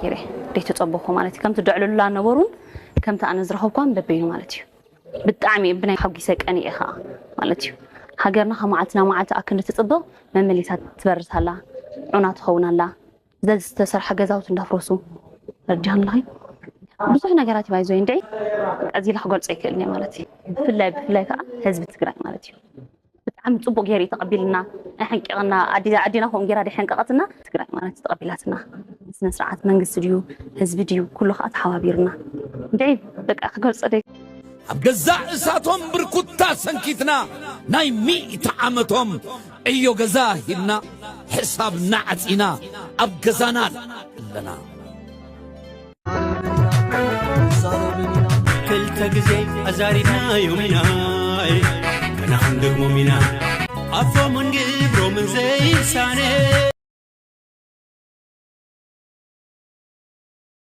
ገይረ ዘይተጸበኹ ማለት እዩ። ከምቲ ደዕለሉላ ነበሩን ከምቲ ኣነ ዝረኸብኳን በበይኑ ማለት እዩ። ብጣዕሚ ብናይ ሓጒሰ ቀኒኤ ኸዓ ማለት እዩ። ሃገርና ካብ መዓልቲ ናብ መዓልቲ ኣክንዲ ትጽብቕ፣ መመሊሳ ትበርስ ኣላ፣ ዑና ትኸውን ኣላ። ዘዝተሰርሐ ገዛውቲ እንዳፍረሱ ረዲሃን ኣለኺ። ብዙሕ ነገራት ይባይ ዞይ እንድዒ እዚ ኢላ ክገልጾ ይክእል እየ ማለት እዩ። ብፍላይ ብፍላይ ከዓ ህዝቢ ትግራይ ማለት እዩ። ብጣዕሚ ጽቡቅ ገይሩ እዩ ተቐቢልና። ኣይሓንቂቕና። ኣዲ ኣዲና ከምኡ ገይራ ደይ ሓንቀቐትና ትግራይ ማለት እዩ ተቐቢላትና። ስነ ስርዓት መንግስቲ ድዩ ህዝቢ ድዩ ኩሉ ከዓ ተሓባቢርና። እንድዒ በቃ ክገልጾ ደይ ኣብ ገዛእ እሳቶም ብርኩታ ሰንኪትና ናይ ሚእቲ ዓመቶም ዕዮ ገዛ ሂብና ሕሳብና ዓጺና ኣብ ገዛና ኣለና። ክልተ ግዜ ኣዛሪብናዮም ኢና ገና ክንደግሞም ኢና ኣፎምን ግብሮምን ዘይሳነ